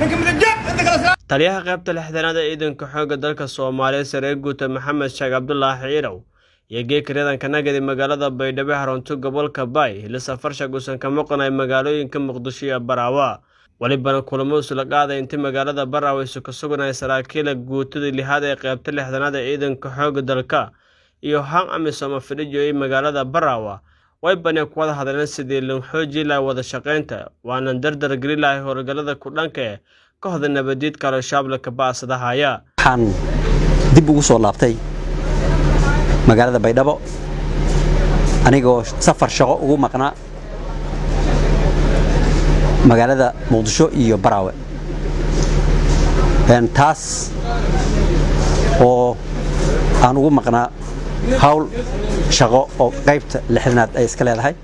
Ninka midig jeeb inta kale. Taliyaha qaybta 60aad ee ciidanka xoogga dalka Soomaaliya, saree guuta Maxamed Sheekh Cabdulaahi Ciirow, iyo geedka ridanka nagadi magaalada Baydhabo, xarunta gobolka Baay, xilli safar shaq uusan ka maqnay magaalooyinka Muqdisho iyo Baraawa. Walibana kulamo isla qaaday intii magaalada Baraawe isu ka suganaya saraakiila guutada 6aad ee qaybta 60aad ee ciidanka xoogga dalka iyo han AMISOM fadhijoyay magaalada Baraawa. Way bani ku wada hadleen sidii loo xoojin lahaa wada shaqaynta, waana dardar gelin lahay howlgallada ku dhanka eh kooxda nabadiidka Al-Shabaab ka baasadahaya. Waxaan dib ugu soo laabtay magaalada Baydhabo anigoo safar shaqo ugu maqnaa magaalada Muqdisho iyo Baraawe, taas oo aan ugu maqnaa hawl shaqo oo qaybta 60aad ay iska leedahay.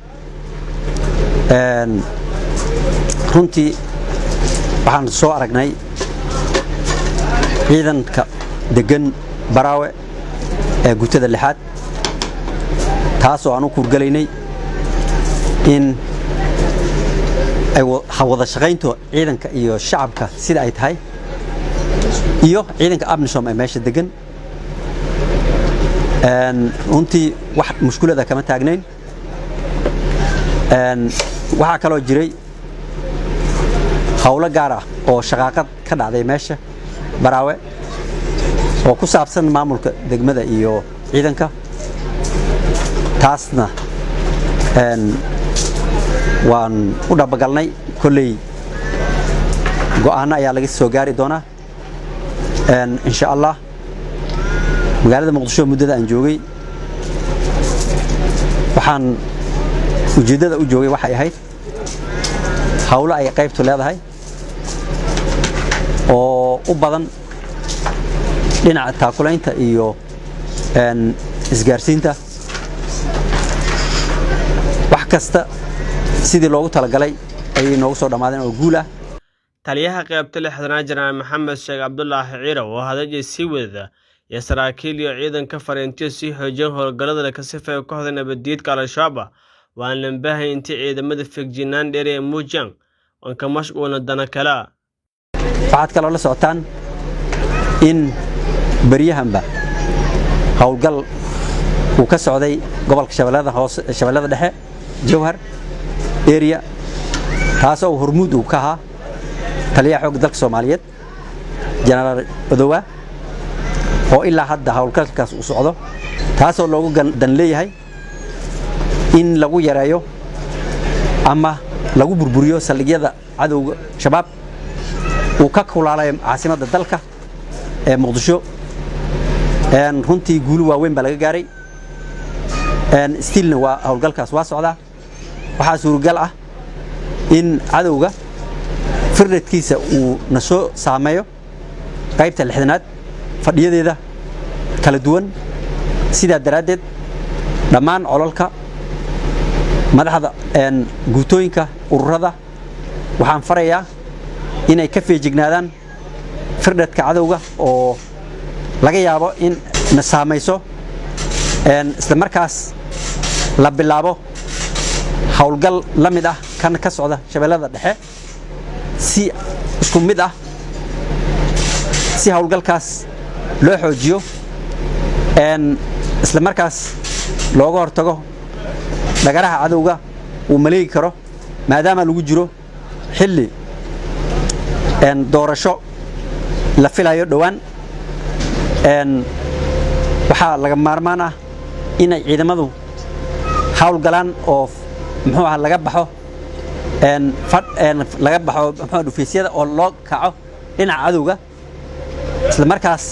Runtii waxaan soo aragnay ciidanka degan Baraawe ee guutada 6aad, taas oo aan u kuurgalaynay in ay wada shaqaynto ciidanka iyo shacabka sida ay tahay iyo ciidanka AMISOM ee meesha degan. Runtii wax mushkulada kama taagnayn. Waxaa kaloo jiray howlo gaar ah oo shaqaaqad ka dhacday meesha Baraawe oo ku saabsan maamulka degmada iyo ciidanka. Taasna waan u dhabagalnay. Kolley go'aano ayaa laga soo gaari doonaa, insha Allah. Magaalada Muqdisho muddada aan joogay, waxaan ujeeddada u joogay waxay ahayd howlo ay qaybtu leedahay oo u badan dhinaca taakulaynta iyo isgaarsiinta. Wax kasta sidii loogu talagalay ayay noogu soo dhammaadeen oo guul ah. Taliyaha qaybta 60aad, Jenaraal Maxamed Sheekh Cabdulaahi Ciirow, oo hadajay sii wadada iyo saraakiil iyo ciidanka fariintiyo sii xoojiyeen howlgallada ka sifeeya kooxda nabadiidka Al-Shabaab, waan lambahay intii ciidamada feejignaan dheer ee muujiyaan oon ka mashquulna dana kala. Waxaad kaloo la socotaan in beryahanba howlgal uu ka socday gobolka Shabeellada Hoose, Shabeellada Dhexe, Jowhar area, taasoo hormuud uu ka ahaa taliyaha xoogga dalka Soomaaliyeed, Jenaraal Odowa, oo ilaa hadda howlgalkaas uu socdo, taasoo loogu dan leeyahay in lagu yareeyo ama lagu burburiyo saldhigyada cadowga Shabaab uu ka kulaalayo caasimadda dalka ee Muqdisho. Runtii guulo waaweyn baa laga gaaray, still na waa howlgalkaas waa socdaa. Waxaa suuragal ah in cadowga firdhadkiisa uu na soo saameeyo qaybta 60aad fadhiyadeeda kala duwan. Sidaa daraaddeed, dhammaan colalka, madaxda guutooyinka, ururada, waxaan farayaa inay ka feejignaadaan firdhadka cadowga oo laga yaabo in na saamayso, isla markaas la bilaabo howlgal la mid ah kan ka socda Shabeellada Dhexe, si isku mid ah, si howlgalkaas loo xoojiyo, isla markaas looga hortago dhagaraha cadowga uu maleegi karo, maadaama lagu jiro xilli doorasho la filayo dhowaan. Waxaa laga maarmaan ah inay ciidamadu howlgalaan oo muxuu aha laga baxo laga baxo muxuu dhufaysyada oo loo kaco dhinaca cadowga. Isla markaas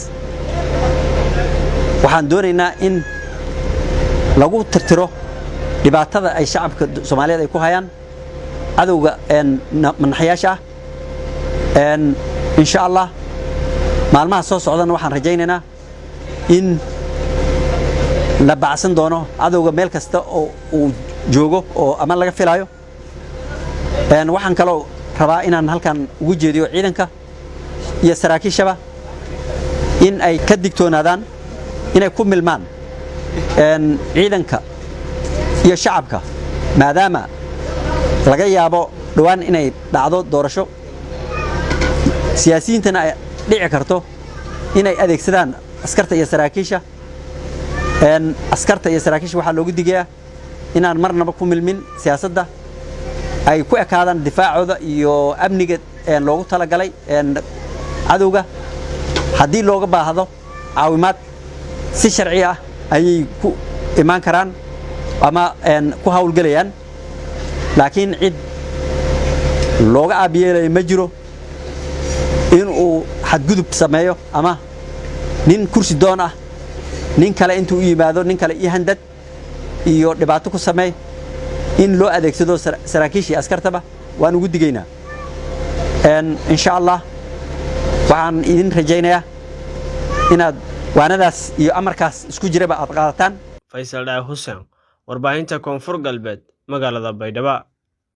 waxaan doonaynaa in lagu tirtiro dhibaatada ay shacabka Soomaaliyeed ay ku hayaan cadowga manaxyaasha ah. Insha Allah, maalmaha soo socdana waxaan rajaynaynaa in la bacsan doono cadowga meel kasta oo uu joogo oo ama laga filayo. Waxaan kaloo rabaa inaan halkan ugu jeediyo ciidanka iyo saraakiishaba in ay ka digtoonaadaan inay ku milmaan ciidanka iyo shacabka, maadaama laga yaabo dhowaan inay dhacdo doorasho. Siyaasiyiintana ay dhici karto inay adeegsadaan askarta iyo saraakiisha. Askarta iyo saraakiisha waxaa loogu digayaa inaan marnaba ku milmin siyaasadda, ay ku ekaadaan difaacooda iyo amniga loogu talagalay cadowga. Haddii looga baahdo caawimaad, si sharci ah ayay ku imaan karaan ama ku hawlgelayaan, laakiin cid looga aabiyeelaya ma jiro in uu xadgudub sameeyo ama nin kursi doon ah nin kale intuu u yimaado, nin kale iyo handad iyo dhibaato ku sameey in loo adeegsado saraakiisha iyo askartaba waan ugu digaynaa. Insha Allah, waxaan idin rajaynayaa inaad waanadaas iyo amarkaas isku jiraba aad qaadataan. Faysal Dhac Xuseen, warbaahinta Koonfur Galbeed, magaalada Baydhabo.